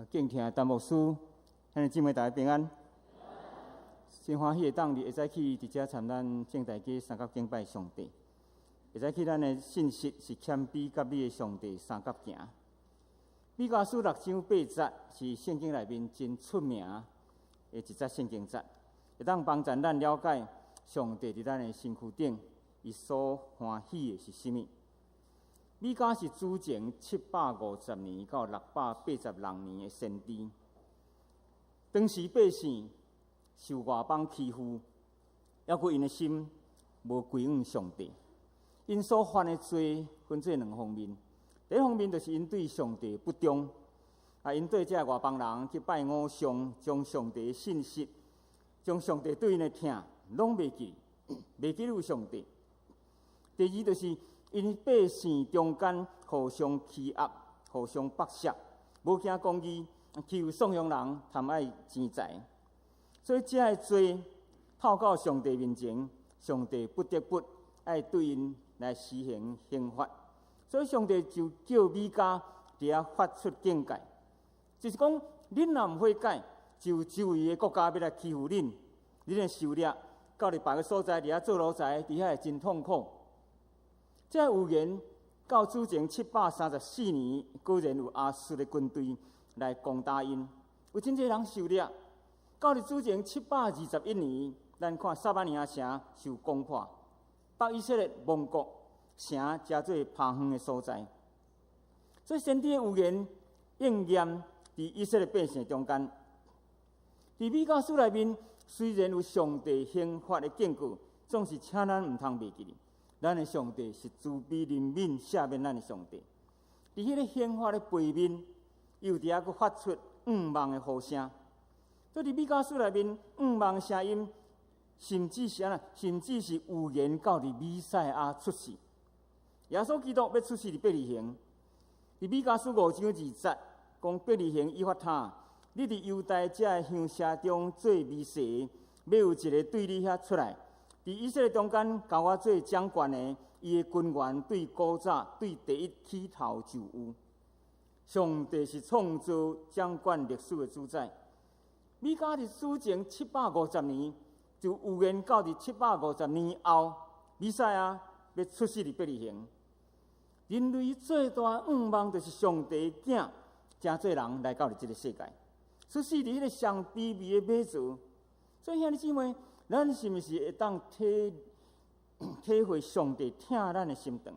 敬聽陳牧師，兄弟姊妹大家平安。真歡喜會當佇會早起佇遮參咱正大家相佮敬拜上帝。會早起咱的信息是謙卑佮你的上帝相佮行。彌迦書六章八節是聖經內面真出名的一節聖經節，會當幫助咱了解上帝佇咱的身軀頂，伊所歡喜的是啥物。彌迦是主前750年到686年的先知，當時百姓受外邦欺負，猶閣𪜶的心無歸向上帝。𪜶所犯的罪分做兩方面，第一方面就是𪜶對上帝不忠，啊，𪜶對這外邦人去拜偶像，將上帝的信實，將上帝對𪜶的疼攏袂記，袂記有上帝。第二就是𪜶百姓中間互相欺壓、互相剝削，無行公義，欺負散凶人，貪愛錢財，所以這个罪透到上帝面前，上帝不得不愛對𪜶來施行刑罰。所以上帝就叫彌迦佇遐發出警戒，就是講，恁若毋悔改，就周圍的國家欲來欺負恁，恁會受掠到佇別个所在，佇遐做奴才，佇遐會真痛苦。這預言到主前734年，果然有亞述的軍隊來攻打𪜶，有真濟人受掠。到佇主前721年，咱看撒瑪利亞城受攻破，北以色列亡國，城成做拋荒的所在。所以先知的預言應驗佇以色列百姓中間。佇彌迦書內面，雖然有上帝刑罰的警告，總是請咱毋通袂記。咱的上帝是慈悲憐憫赦免咱的上帝。佇彼个刑罰的背面，伊有佇遐閣發出向望的呼聲。所以佇彌迦書內面，向望的聲音，甚至是按怎？甚至是預言到佇彌賽亞出世。耶穌基督欲出世佇伯利恆。佇彌迦書五章二節，講伯利恆以法他，你佇猶大這个鄉社中最微細，欲有一个對你遐出來。佇以色列中間，共我做掌權的，伊的根源對古早對第一起頭就有。上帝是創造掌管歷史的主宰。彌迦佇主前七百五十年，就預言到佇七百五十年後，彌賽亞欲出世佇伯利恆。人類最大願望就是上帝的囝成做人來到佇這个世界，出世佇彼个上卑微的馬槽。所以兄弟姊妹，咱是毋是會當體體會上帝疼咱的心腸？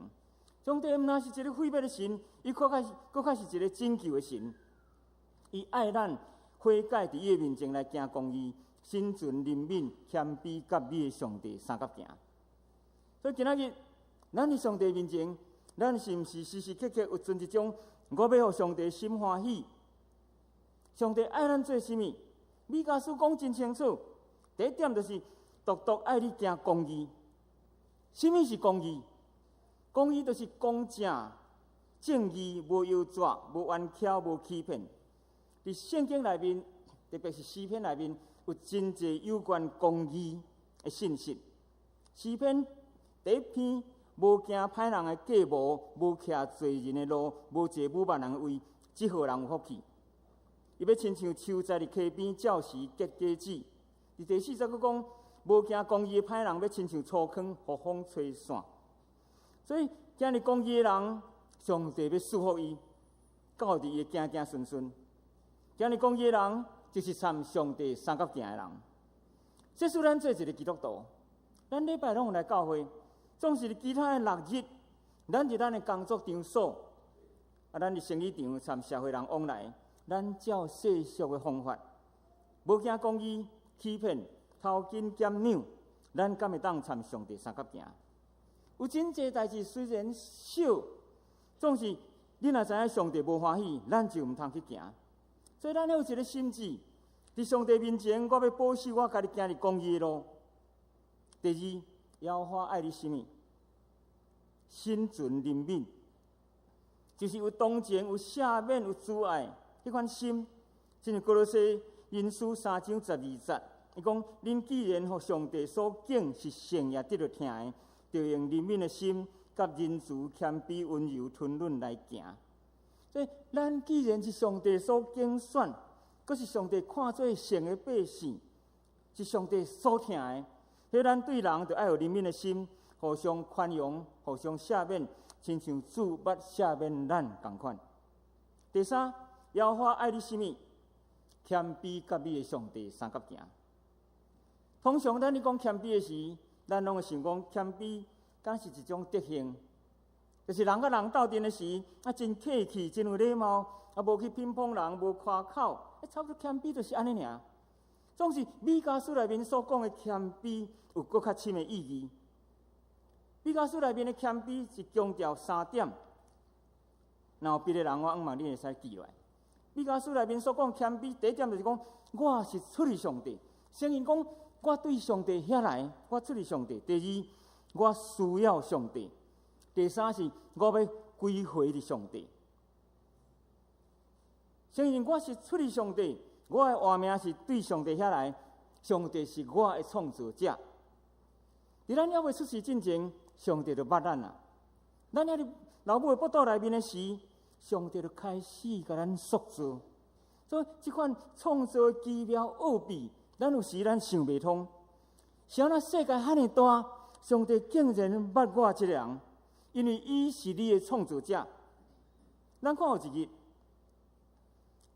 上帝毋但是一个毀滅的神，伊閣較閣較是一個拯救的神。伊愛咱悔改佇伊的面前來行公義，心存憐憫、謙卑，佮你的上帝相佮行。所以今仔日，咱佇上帝面前，咱是毋是時時刻刻有存一種我欲予上帝心歡喜？上帝愛咱做啥物？彌迦書講真清楚。第一點就是獨獨愛你行公義。啥物是公義？公義就是公正、正義，無搖掣、無彎曲、無欺騙。佇聖經內面，特別是詩篇內面，有真濟有關公義的信息。詩篇第一篇，無行歹人的計謀，無徛罪人的路，無坐侮慢人的位，這號人有福氣。伊欲親像樹栽佇溪邊，照時結果子。佇第四節閣講，無行公義的歹人，欲親像粗糠，予風吹散。所以，行佇公義的人，上帝欲賜福伊，到佇伊的子子孫孫。行佇公義的人，就是參上帝相佮行的人。這使咱做一个基督徒，咱禮拜攏有來教會，總是佇其他的六日，咱佇咱的工作場所，啊，咱佇生意場參社會人往來，咱照世俗的方法，無行公義、欺騙、偷斤減兩，咱敢會當參上帝相佮行？有真濟代誌雖然小，總是你若知影上帝無歡喜，咱就毋通去行。所以咱有一个心志，佇上帝面前，我欲保守我家己行佇公義的路。第二，耶和華愛你啥物？心存憐憫，就是有同情、有赦免、有慈愛，彼款心。親像歌羅西人書三章十二節，伊講：恁既然予上帝所揀是聖也得著疼的，就用憐憫的心，佮仁慈、謙卑、溫柔、吞忍來行。所以，咱既然是上帝所揀選，閣是上帝看做聖的百姓，是上帝所疼的，彼咱對人就愛有憐憫的心，互相寬容，互相赦免，親像主捌赦免咱仝款。第三，耶和華愛你啥物？謙卑佮你的上帝相佮行。通常咱咧講謙卑的時，咱攏會想講謙卑，敢是一種德行，就是人佮人鬥陣的時，啊真客氣，真有禮貌，啊無去評判人，無誇口，欸，差不多謙卑就是按呢爾。總是彌迦書內面所講的謙卑有閣較深的意義。彌迦書內面的謙卑是強調三點，若有別的人，我向望恁會使記落來。彌迦書內面所講謙卑，第一點就是講，我是出於上帝，承認講我對上帝遐來，我出於上帝。第二，我需要上帝。第三是，我欲歸回佇上帝。承認我是出於上帝，我的活命是對上帝遐來，上帝是我的創造者。佇咱猶未出世進前，上帝就捌咱啊。咱猶佇老母的腹肚內面的時，上帝就開始共咱塑造。所以，這款創造的奇妙奧秘，咱有時咱想袂通。是按怎世界遐爾大，上帝竟然捌我這个人，因為伊是你的創造者。咱看有一日，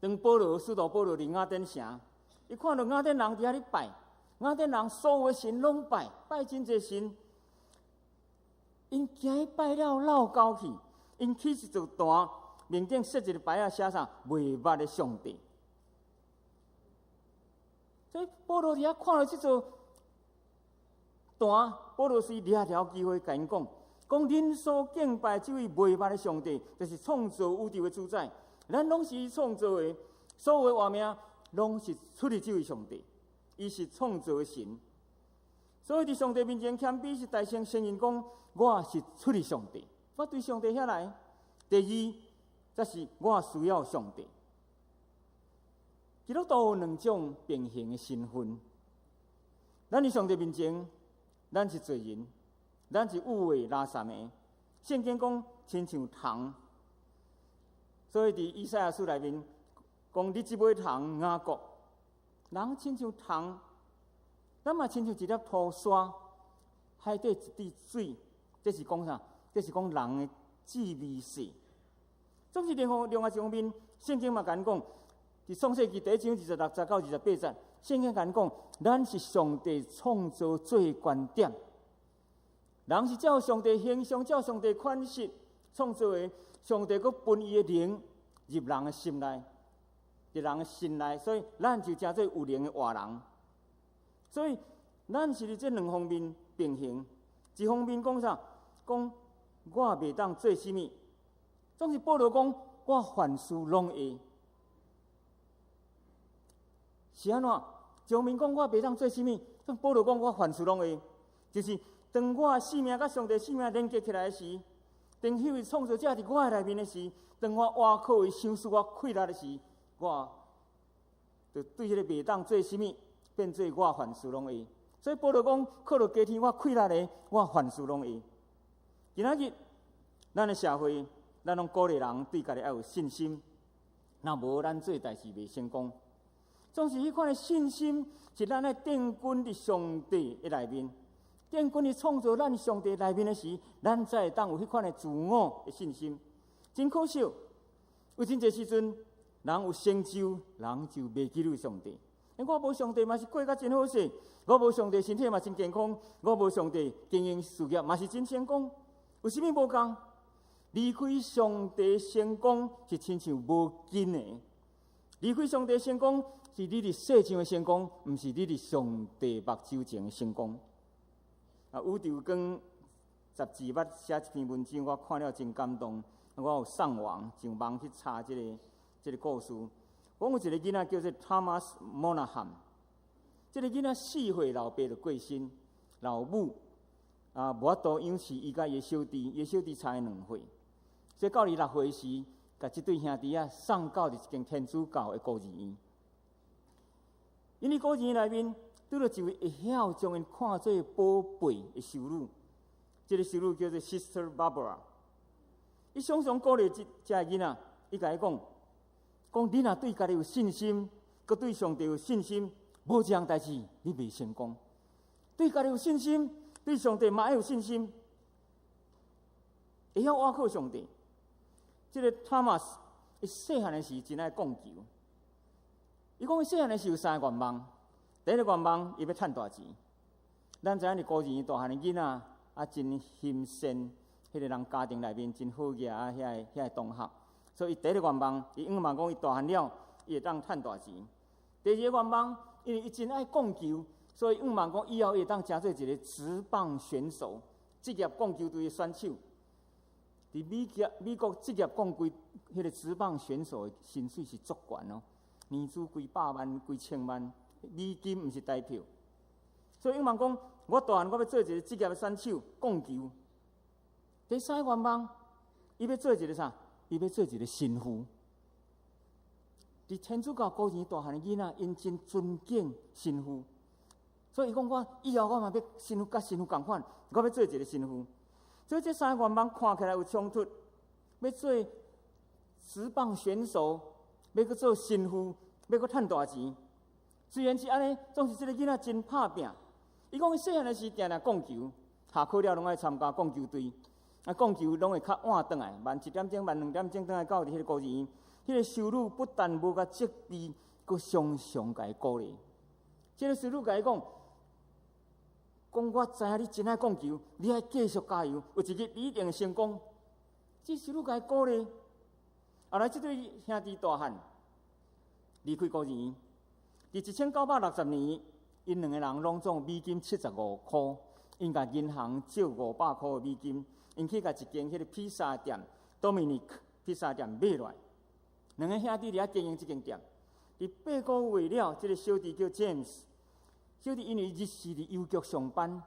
當保羅使徒保羅佇雅典城，伊看著雅典人佇遐咧拜，雅典人所有的神攏拜，拜真濟神。𪜶行去拜了落溝去，𪜶起一座壇，面頂設一个牌仔，寫啥？未捌的上帝。所以保羅佇遐看著這座壇，保羅隨掠著機會共𪜶講，講恁所敬拜這位未捌的上帝，就是創造宇宙的主宰。咱攏是伊創造的，所有的活命攏是出自這位上帝，伊是創造的神。所以佇上帝面前謙卑是大聲承認講，我是出自上帝，我對上帝遐來。第二，則是我需要上帝。基督徒有兩種平行的身份。咱佇上帝面前，咱是罪人，咱是有的垃圾的。聖經講親像蟲，所以佇以賽亞書內面講，你這尾蟲雅各，人親像蟲，咱嘛親像一粒土沙，海底一滴水。這是講啥？這是講人的智慧細。總是另外一方面，聖經嘛共咱講，佇創世記第一章26節到28節，聖經共咱講，咱是上帝創造做懸點，人是照上帝形象、照上帝款式創造的，上帝閣分伊的靈入人的心內，入人的心內，所以咱就成做有靈的活人。所以咱是佇這兩方面平行，一方面講啥？講我袂當做啥物，總是保羅講我凡事攏會。是按怎？一方面講我袂當做啥物，但保羅講我凡事攏會，就是當我的性命佮上帝性命連結起來時，當彼位創造者佇我的內面的時，當我倚靠伊賞賜我氣力的時，我就對彼个袂當做啥物，變做我凡事攏會。所以保羅講，靠著加添我氣力的，我凡事攏會。今仔日，咱的社會，咱攏鼓勵人對家己愛有信心。若無，咱做代誌袂成功。總是彼款的信心，是咱愛定根佇上帝的內面，定根佇創造咱上帝內面的時，咱才會當有彼款的自我的信心。真可惜，有真濟時陣，人有成就，人就袂記得上帝。我無上帝嘛是過甲真好勢，我無上帝身體嘛真健康，我無上帝經營事業嘛是真成功。有啥物無仝？離開上帝成功是親像無根的。離開上帝成功是你佇世上的成功，毋是你佇上帝目睭前的成功。啊，宇宙光雜誌捌寫一篇文章，我看了真感動。我有上網上網去查這個故事。講有一个囡仔叫做 Thomas Monaghan，這个囡仔4歲老爸就過身，老母啊無法度養飼伊佮伊的小弟，伊的小弟差伊2歲，所以到伊6歲時，共這對兄弟仔送到佇一間天主教的孤兒院。𪜶佇孤兒院內面，拄著一位會曉將𪜶看做寶貝的修女，這个修女叫做 Sister Barbara。伊常常鼓勵這這个囡仔，伊共伊講，講你若對家己有信心，閣對上帝有信心，無一項代誌你袂成功。對家己有信心，對上帝嘛愛有信心，會曉倚靠上帝。這个 Thomas 伊細漢的時真愛摃球。伊講伊細漢的時有三个願望，第一个願望，伊欲趁大錢。咱知影佇孤兒院大漢的囡仔，啊，真欣羨彼个人家庭內面真好額啊，遐个同學。所以伊第一个願望，伊向望講伊大漢了，伊會當趁大錢。第二个願望，因為伊真愛摃球，所以向望講以後伊會當成做一个職棒選手，職業摃球隊的選手。佇美國職業摃球彼个職棒選手的薪水是足懸哦，年資幾百萬、幾千萬美金，毋是台票。所以向望講，我大漢我欲做一个職業的選手，摃球。第三個願望，伊欲做一个啥？伊欲做一个神父。佇天主教孤兒院大漢的囡仔，𪜶真尊敬神父，所以伊講我以後我嘛欲神父佮神父仝款，我欲做一个神父。所以這三個願望看起來有衝突，欲做職棒選手，欲閣做神父，欲閣趁大錢。雖然是按呢，總是這个囡仔真拍拚。伊講伊細漢的時，定定摃球，下課了攏愛參加摃球隊。啊，摃球攏會較晚轉來，慢一點鐘，慢兩點鐘轉來到佇彼个孤兒院。彼个修女不但無共責備，閣常常共伊鼓勵。這个修女共伊講：講我知影你真愛摃球，你愛繼續加油，有一日你一定會成功。這修女共伊鼓勵。後來這對兄弟大漢離開孤兒院，佇1960年，𪜶兩个人攏總美金75箍，𪜶共銀行借500箍的美金，𪜶去共一間彼个披薩店 Dominic 披薩店買落來。兩个兄弟佇遐經營這間店。佇8個月了，這个小弟叫 James，小弟因為日時佇郵局上班，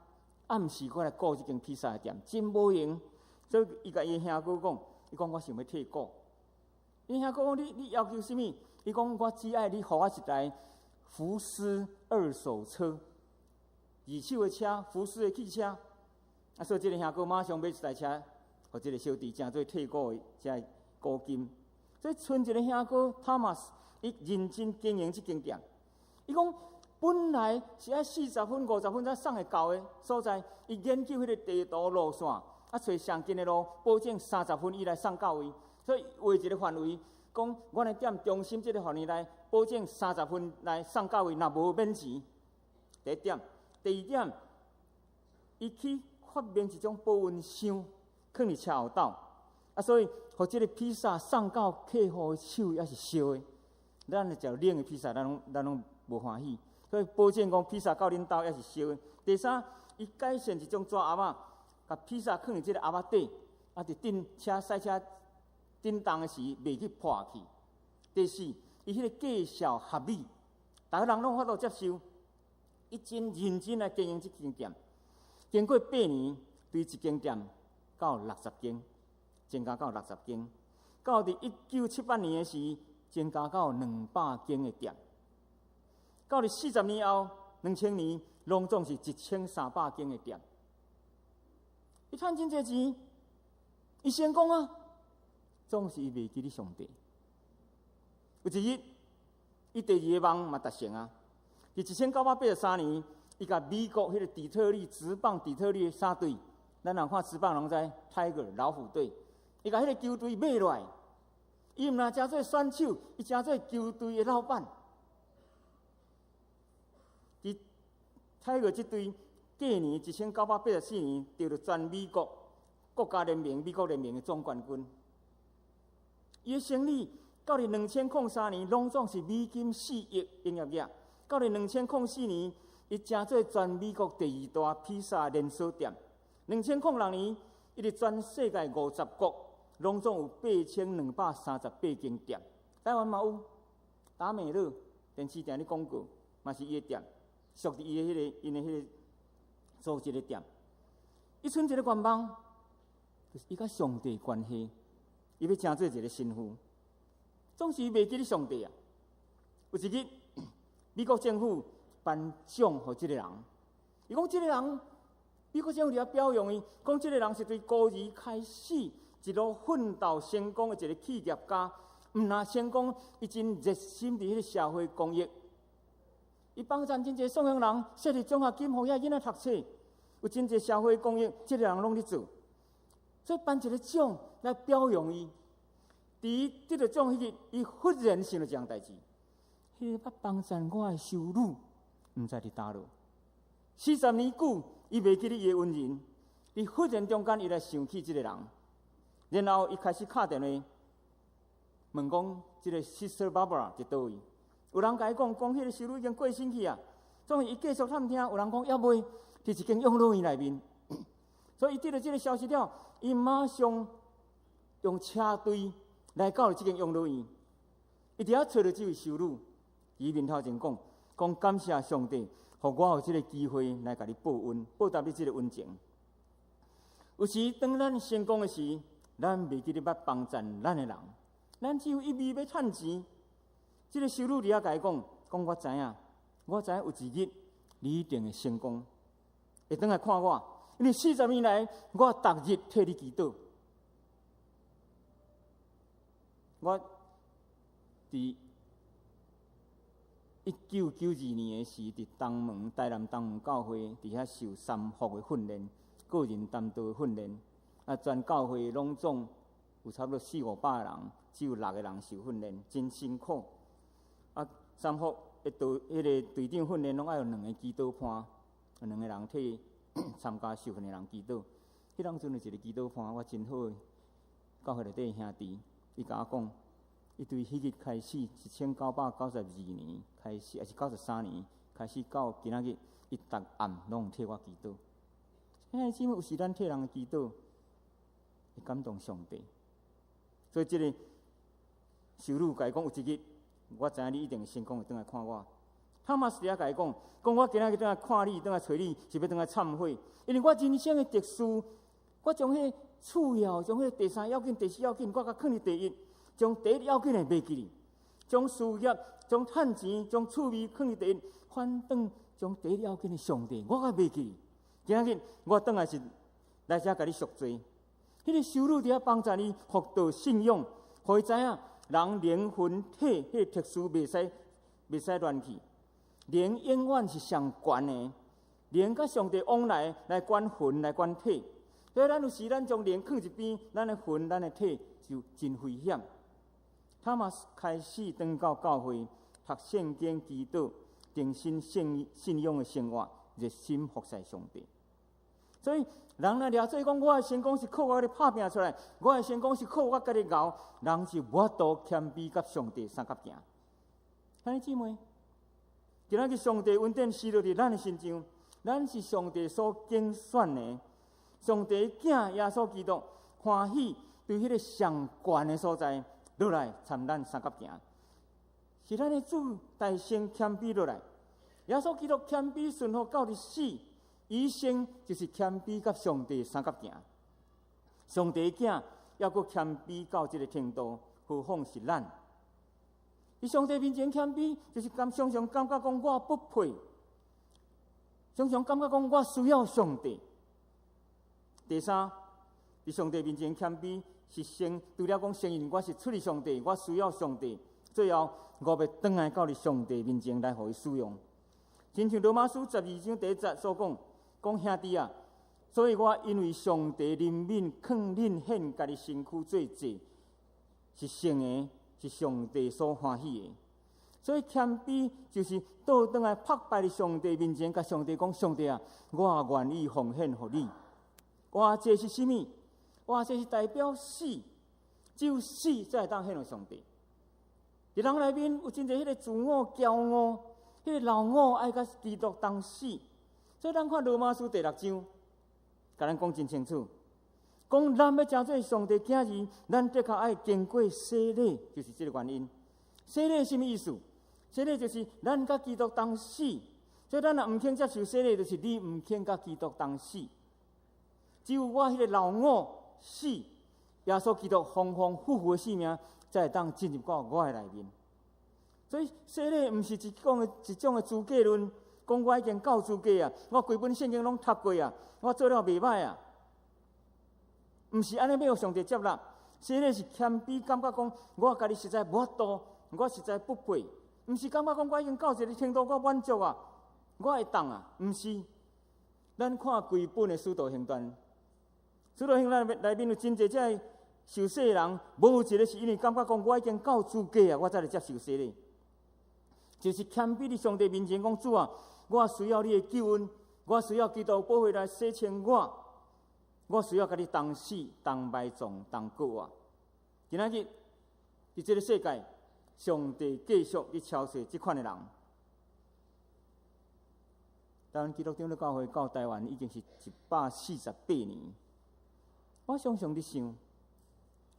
暗時閣來顧這間披薩店，真無閒，所以伊共伊兄哥講，伊講我想欲退股。𪜶兄哥講你要求啥物？伊講我只愛你予我一台福斯二手車，二手的車，福斯的汽車。啊，所以這个兄哥馬上買一台車，予這个小弟，成做退股的這股金。所以賰一个兄哥 Thomas，伊認真經營這間店。伊講本來是愛40分、50分才送會到的所在，伊研究彼个地圖路線，啊，揣上近的路，保證30分以內送到位。所以畫一个範圍，講阮的店中心這个範圍內，保證三十分內送到位，若無免錢。第一點，第二點，伊去發明一種保溫箱，囥佇車後斗，啊，所以予這个披薩送到客戶的手猶是燒的。咱食冷的披薩，咱攏無歡喜。所以保證講披薩到恁兜猶是燒的。第三，伊改善一種紙盒仔，共披薩囥佇這个盒仔底，啊，佇震車駛車震動的時，袂去破去。第四，伊彼个價數合理，逐个人攏有法度接受。伊真認真來經營這間店，經過8年，對一間店到60間，增加到60間。到佇1978年的時，增加到200間的店。到佇40年後，2000年，攏總是1300間的店。伊趁真濟錢，伊成功啊，總是伊袂記得上帝。有一日，伊第二个夢嘛達成啊！佇1983年，伊共美國彼个底特律職棒底特律的啥隊，咱若看職棒攏知 Tiger 老虎隊，伊共彼個球隊買落來，伊毋但成做選手，伊成做球隊的老闆。佇 Tiger 這隊隔年1984年得著全美國國家聯盟、美國聯盟的總冠軍。伊的生意到佇2003年，攏總是美金4億營業額。到佇2004年，伊成做全美國第二大披薩連鎖店。2006年，伊佇全世界50國，攏總有8238間店。台灣嘛有，達美樂電視定咧廣告，嘛是伊的店，屬佇伊的彼个𪜶的彼个組織的店。伊賰一个願望，就是伊佮上帝關係，伊欲成做一个神父，總是伊袂記得上帝啊。有一日，美國政府頒獎予這个人，伊講這个人，美國政府佇遐表揚伊，講這个人是對孤兒開始一路奮鬥成功的一个企業家，毋若成功，伊真熱心佇彼个社會公益，伊幫贊真濟送養人設立獎學金，予遐囡仔讀冊。有真濟社會公益，這个人攏咧做，所以頒一個獎來表揚伊。佇伊得著獎彼日，伊忽然想著一項代誌，彼个捌幫贊我的修女，毋知佇佗落。40年久，伊袂記得伊的恩人，伊忽然中間，伊來想起這个人，然後伊開始敲電話問講，這个 Sister Barbara 佇佗位？有人共伊講，講彼个修女已經過身去啊。總是伊繼續探聽，有人講猶未，佇一間養老院內面。所以伊得著這个消息了，伊馬上用車隊來到這間養老院。伊佇遐揣著這位修女，伊面頭前講，講感謝上帝，予我有這个機會來共你報恩，報答你這个恩情。有時當咱成功的時，咱袂記得捌幫贊咱的人，咱只有一味欲趁錢。這个修女佇遐共伊講，講我知影，我知影有一日你一定會成功，會轉來看我，因為40年來我逐日替你祈禱。我佇1992年的時，佇東門台南東門教會佇遐受三福的訓練，個人擔道的訓練。啊，全教會攏總有差不多四五百個人，只有六個人受訓練，真辛苦。啊，三福的隊彼个隊長訓練攏愛有兩個祈禱伴，兩個人替參加受訓的人祈禱。彼當陣有一個祈禱伴，我真好的教會內底兄弟，伊共我講，伊對彼日開始，1992年開始，抑是93年開始到今仔日，伊逐暗攏替我祈禱。兄弟姊妹，有時咱替人的祈禱，會感動上帝。所以這个修女共伊講，有一日，我知影你一定會成功，會轉來看我。他馬斯佇遐共伊講，講我今仔日轉來看你，轉來揣你，是欲轉來懺悔，因為我人生的得失，我將彼次要，將彼第三要緊、第四要緊，我共囥佇第一，將第一要緊的袂記哩，將事業、將趁錢、將趣味囥佇第一，反轉將第一要緊的上帝，我共袂記哩。今仔日我轉來是來遮共你贖罪。彼个修女佇遐幫助伊復到信仰，予伊知影人靈魂體彼个特殊袂使亂去，靈永遠是上懸的，靈佮上帝往來來管魂來管體，所以咱有時咱將靈囥一邊，咱的魂、咱的體就真危險。他嘛開始轉到教會讀聖經、祈禱、重新信信仰的生活，熱心服侍上帝。所以，人若掠做講，我的成功是靠我咧拍拚出來，我的成功是靠我家己𠢕，人是無法度謙卑佮上帝相佮行。兄弟姊妹，今仔日上帝恩典施落佇咱的身上，咱是上帝所揀選的，上帝囝耶穌基督歡喜對彼个上懸的所在落來參咱相佮行，是咱的主代先謙卑落來，耶穌基督謙卑順服到佇死。伊一生就是謙卑佮上帝相佮行，上帝囝猶閣謙卑到這个程度，何況是咱？佇上帝面前謙卑，就是感常常感覺講我不配，常常感覺講我需要上帝。第三，佇上帝面前謙卑，是先除了講承認我是出於上帝，我需要上帝，最後我欲轉來到佇上帝面前來予伊使用。親像羅馬書12章第1節所講。講兄弟啊，所以我因為上帝憐憫，勸恁獻家己身軀做祭，是聖的，是上帝所歡喜的。所以謙卑就是倒轉來覆拜佇上帝面前，共上帝講：上帝啊，我願意奉獻予你。活祭是啥物？活祭是代表死，只有死才會當獻予上帝。佇人內面有真濟彼个自我驕傲，彼个老我愛佮基督同死。所以咱看羅馬書第六章，共咱講真清楚，講咱欲成做上帝囝兒，咱的確愛經過洗禮，就是這个原因。洗禮啥物意思？洗禮就是咱佮基督同死。所以咱若毋肯接受洗禮，就是你毋肯佮基督同死。只有我彼个老我死，耶穌基督豐豐富富的生命，才會當進入到我的內面。所以洗禮毋是一種的資格論。講我已經夠資格啊！我規本聖經攏讀過啊！我做了袂䆀啊！毋是按呢欲予上帝接納，洗禮是謙卑，感覺講我家己實在無法度，我實在不配。毋是感覺講我已經到一个程度，我滿足啊，我會當啊，毋是。咱看規本的《使徒行傳》，《使徒行傳》內面有真濟這个受洗的人，無有一个是因為感覺講我已經夠資格啊，我才來接受洗禮。就是謙卑佇上帝面前講，主啊，我需要你的救恩，我需要基督寶血來洗清我，我需要佮你同死、同埋葬、同過活。今仔日佇這个世界，上帝繼續佇超細這款的人。台灣基督長老教會到台灣已經是148年。我常常佇想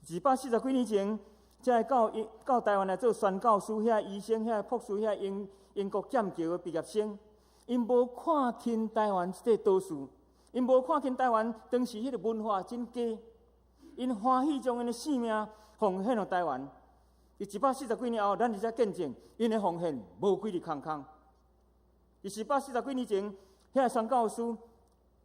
，140幾年前，這个到到台灣來做宣教師、遐醫生、遐博士、遐英國劍橋的畢業生，𪜶無看輕台灣這個島嶼，𪜶無看輕台灣當時彼个文化真低，𪜶歡喜將𪜶的性命奉獻予台灣。佇140幾年後，咱佇遮見證，𪜶的奉獻無幾日空空。佇140幾年前，遐宣教師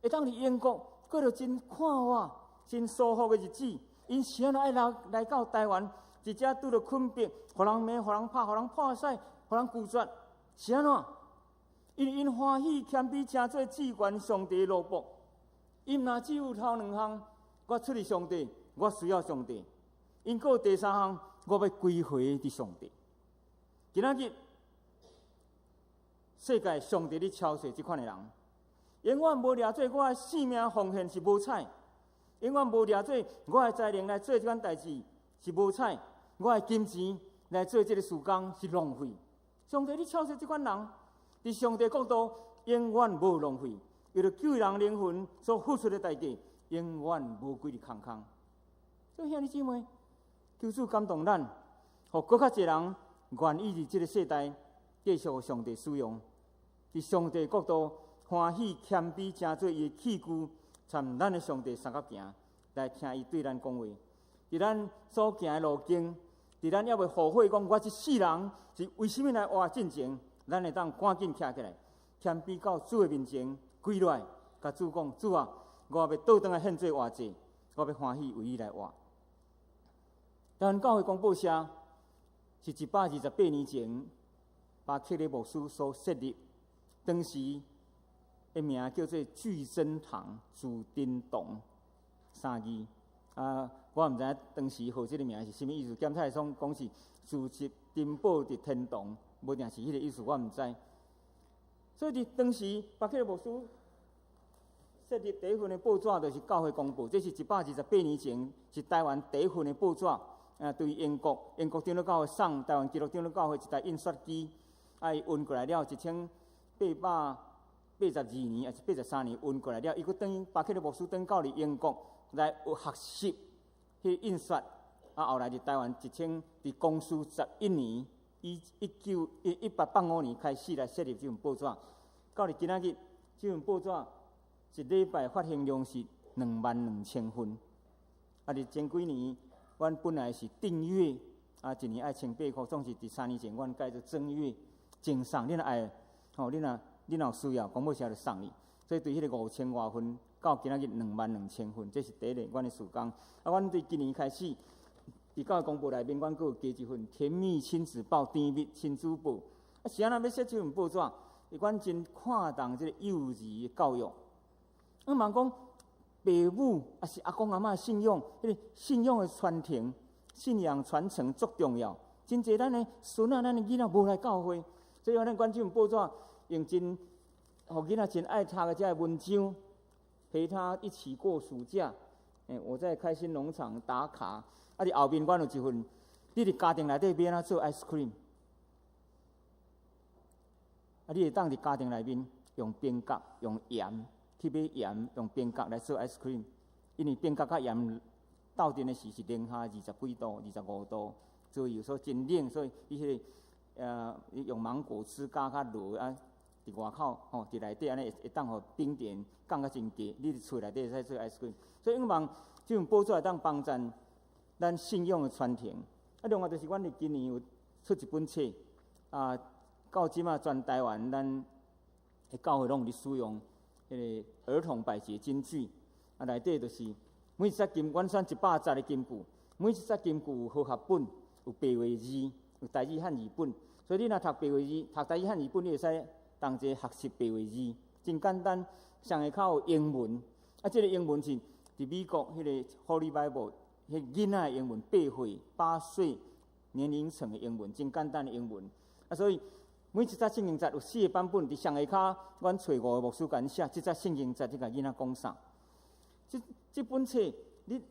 會當佇英國過著真快活、真舒服的日子，𪜶是按怎愛來來到台灣，佇遮拄著困迫，予人罵、予人拍、予人破屎、予人拒絕，是按怎？因為𪜶歡喜謙卑，成做至懸上帝的奴僕。𪜶若只有頭兩項，我出去上帝，我需要上帝。𪜶閣有第三項，我欲歸回佇上帝。今仔日，世界上帝咧超細這款的人，永遠無掠做我的性命奉獻是無彩，永遠無掠做我的才能來做這款代誌是無彩，我的金錢來做這个事工是浪費。上帝咧超細這款人，佇上帝國度永遠無浪費，為著救人靈魂所付出的代價，永遠無幾日空空。所以兄弟姊妹，求主感動咱，予閣較濟人願意佇這个世代繼續予上帝使用。佇上帝國度歡喜謙卑，成做伊的器具，參咱的上帝相佮行，來聽伊對咱講話。佇咱所行的路徑，佇咱猶未後悔講，我這世人是為啥物來活進前，咱會當趕緊徛起來，謙卑到主的面前，跪落來，共主講：主啊，我欲倒轉來獻做活祭，我欲歡喜為你來活。台灣教會公報社是128年前，巴克禮牧師所設立。當時的名叫做聚珍堂、聚珍堂三字啊，我毋知影當時號這个名是啥物意思。檢查講講是聚集珍寶佇天堂，無定是彼个意思，我毋知。所以佇當時，巴克禮牧師設立第一份的報紙，就是教會公報。這是128年前，是台灣第一份的報紙。啊，對英國，英國長老教會送台灣基督長老教會一台印刷機，啊，伊運過來了，1882年，抑是83年運過來了，伊閣轉巴克禮牧師轉到佇英國來學習去印刷，啊，後來佇台灣一千佇光緒11年，一一九一一八八五年開始來設立這份報紙，到佇今仔日，這份報紙一禮拜發行量是22,000份。啊，佇前幾年，阮本來是訂閱，啊，一年愛1800箍，總是佇3年前，阮改做贈閱，贈送，你若愛，吼，你若有需要，公報社就送你。所以對彼个5000外份到今仔日22,000份，這是第一个阮的事工。啊，阮對今年開始，佇教會公報內面，阮閣有加一份甜蜜親子報、甜蜜親子報。啊，是按怎欲設這份報紙？阮真看重這个幼兒的教育。我問講，爸母抑是阿公阿嬤信仰，彼个信仰的傳承、信仰傳承足重要。真濟咱的孫仔、咱的囡仔無來教會，所以咱管這份報紙用真，予囡仔真愛讀的這个文章，陪他一起過暑假。欸，我在開心農場打卡。啊，佇後面阮有一份，你佇家庭內底欲按怎做 ice cream？啊，你會當佇家庭內面用冰角、用鹽去買鹽，用冰角來做 ice cream。因為冰角佮鹽鬥陣的時是零下20幾度、25度左右，所以真冷，所以伊彼个用芒果汁加較熱啊，佇外口吼，佇內底按呢會會當予冰點降較真低，你佇厝內底會使做 ice cream。所以希望這份報紙會當幫助咱信仰的傳承。啊，另外就是阮佇今年有出一本冊，啊，到這馬全台灣咱的教會攏有咧使用彼个兒童百節金句。啊，內底就是每一節金，阮選110個金句，每一節金句有和合本，有白話字，有台語漢字本。所以你若讀白話字，讀台語漢字本，你會使同齊學習白話字，真簡單。上下跤有英文，啊，這個英文是佇美國彼個 Holy Bible，彼囡仔的英文，8歲年齡層的英文，真簡單的英文。啊，所以每一節聖經節有四個版本，佇上下跤，阮揣五個牧師共𪜶寫，這節聖經節你共囡仔講啥？這本冊你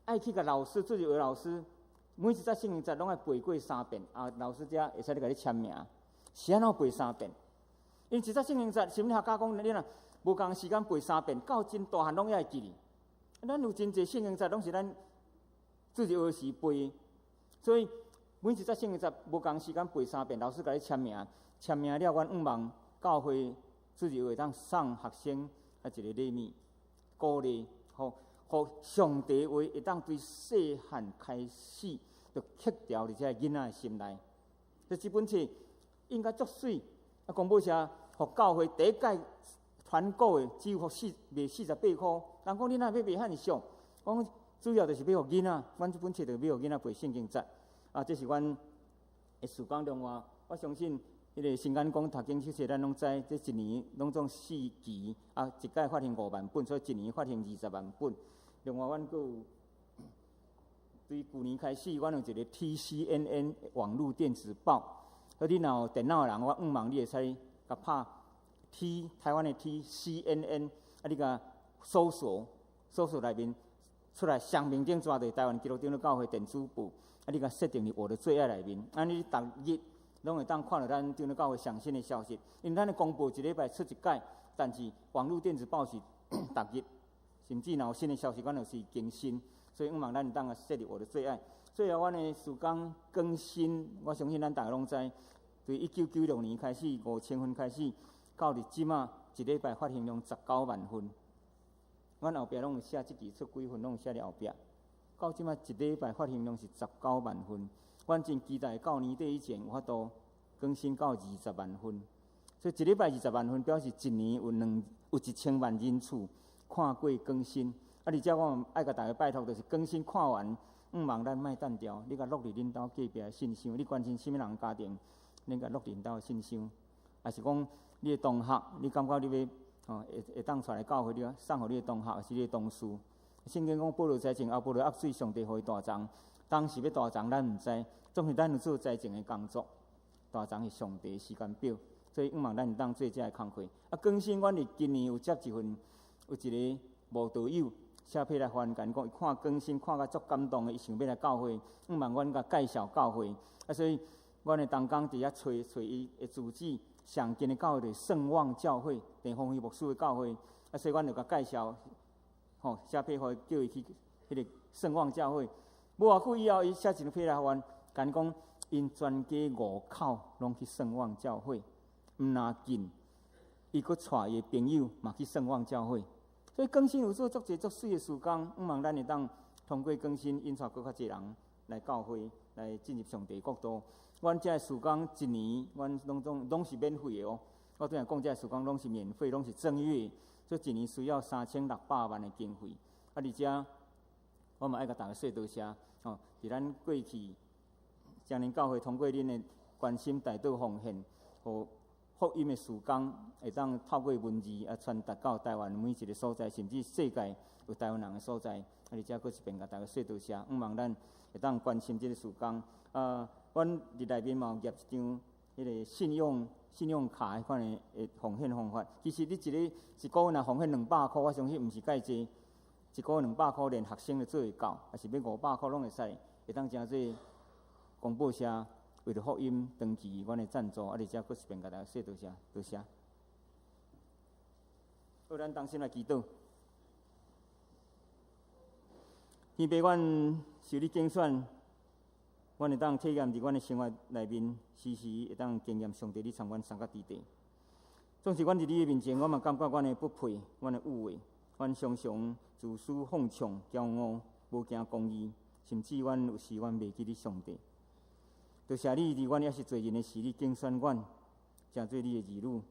愛去共老師，主日學老師，每一節聖經節攏愛背過三遍，啊，老師才會使咧共你簽名。是按怎背三遍？因為一節聖經節，心理學家講，你若無仝時間背三遍，到真大漢攏猶會記哩。咱有真濟聖經節攏是咱主日學時背，所以每一節聖經節無仝時間背三遍，老師共你簽名，簽名了，阮向望教會主日學會當送學生啊一個禮物，鼓勵，予予上帝話會當對細漢開始就刻牢佇這个囡仔的心內。這本冊應該足媠，啊，公報社予教會第一屆團購的只有予四賣48箍。人講你哪會欲賣遐爾俗？講主要就是欲予囡仔，阮這本冊就欲予囡仔背聖經節。啊，這是阮的事工。另外，我相信彼個新眼光讀經手冊，咱攏知，這一年攏總四期，啊，一屆發行5萬本，所以一年發行20萬本。另外，阮閣有對舊年開始，阮有一個 TCNN 網路電子報。所以你若有電腦的人，我向望你會使共拍 T 台灣的 TCNN，啊，你共搜索，搜索內面出來上面頂紙就是台灣基督長老教會電子報，啊，你共設定佇我的最愛內面，按呢你逐日攏會當看著咱長老教會上新的消息。因為咱的公報一禮拜出一擺，但是網路電子報是逐日，甚至若有新的消息，阮就是更新。所以向望咱會當共設佇我的最愛。最後，阮的事工更新，我相信咱逐家攏知，對1996年開始5000份開始，到佇這馬一禮拜發行量19萬份。阮後壁攏有寫這期出幾份，攏有寫佇後壁。到這馬一禮拜發行量是十九萬份，阮真期待到年底以前有法度更新到20萬份。所以一禮拜二十萬份，表示一年有兩有1000萬人次看過更新。啊，而且我愛共大家拜託，就是更新看完，向望咱莫擲掉，你共摞佇恁兜隔壁的信箱。你關心啥物人家庭，你共摞佇𪜶兜的信箱。抑是講你的同學，你感覺你欲吼會會當帶來教會，你送予你的同學，抑是你的同事。聖經講保羅栽種，亞波羅壓水，上帝予伊大長。當時欲大長，咱毋知，總是咱有做栽種的工作。大長是上帝時間表，所以向望咱會當做這个工課。啊，更新，阮佇今年有接一份，有一個慕道友寫批來還願，講伊看更新看甲足感動的，伊想欲來教會，向望阮共介紹教會。啊，所以阮的同工佇遐揣揣伊的住址，上近的教會就是聖望教會，鄭豐輝牧師的教會。啊，所以阮就共介紹，吼，寫批予伊，叫伊去彼个聖望教會。無偌久以後，伊寫一張批來予阮，共阮講，𪜶全家五口攏去聖望教會，毋若近，伊閣帶伊的朋友嘛去聖望教會。所以更新有做足濟足媠的事工，向望咱會當通過更新，引帶閣較濟人來教會，來進入上帝國度。阮這个事工一年，阮攏總攏是免費的哦。我拄才講這个事工攏是免費，攏是正月，所以一年需要3600萬的經費。啊，而且我嘛愛共大家說多謝，吼，佇咱過去將臨教會通過恁的關心、代禱、奉獻，予福音的事工會當透過文字啊傳達到台灣每一個所在，甚至世界有台灣人的所在。啊，而且閣一遍共大家說多謝，向望咱會當關心這个事工。啊，阮佇內面嘛有挾一張彼个信用卡彼款的奉獻方法。其實你一個月若奉獻200箍，我相信毋是蓋濟。一個月兩百箍，連學生都做會到，抑是欲500箍攏會使，會當成做公報社為著福音長期阮的贊助，啊，而且閣一遍共大家說多謝，多謝。好，咱同心來祈禱。天父，阮受你揀選，阮會當體驗佇阮的生活內面，時時會當經驗上帝你參阮三角之地。總是阮佇你的面前，我嘛感覺阮的不配，阮的有為，阮常常自私放縱、驕傲、無行公義，甚至阮有時阮袂記你上帝。多謝你佇阮猶是罪人的時，你揀選阮，成做你的兒女。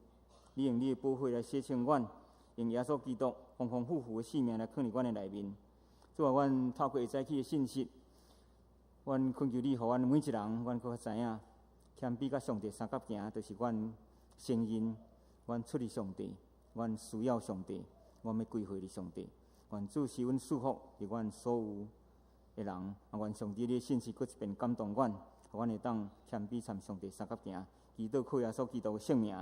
你用你的寶血來洗清阮，用耶穌基督豐豐富富的性命來囥佇阮的內面。主啊，阮透過會早起的信息，阮懇求你，予阮每一人，阮閣較知影，謙卑佮上帝相佮行，就是阮承認，阮出於上帝，阮需要上帝，阮欲歸回佇上帝。願主賜阮賜福，佇阮所有的人。啊，願上帝的信實閣一遍感動阮，予阮會當謙卑參上帝相佮行。祈禱靠耶穌基督的聖名。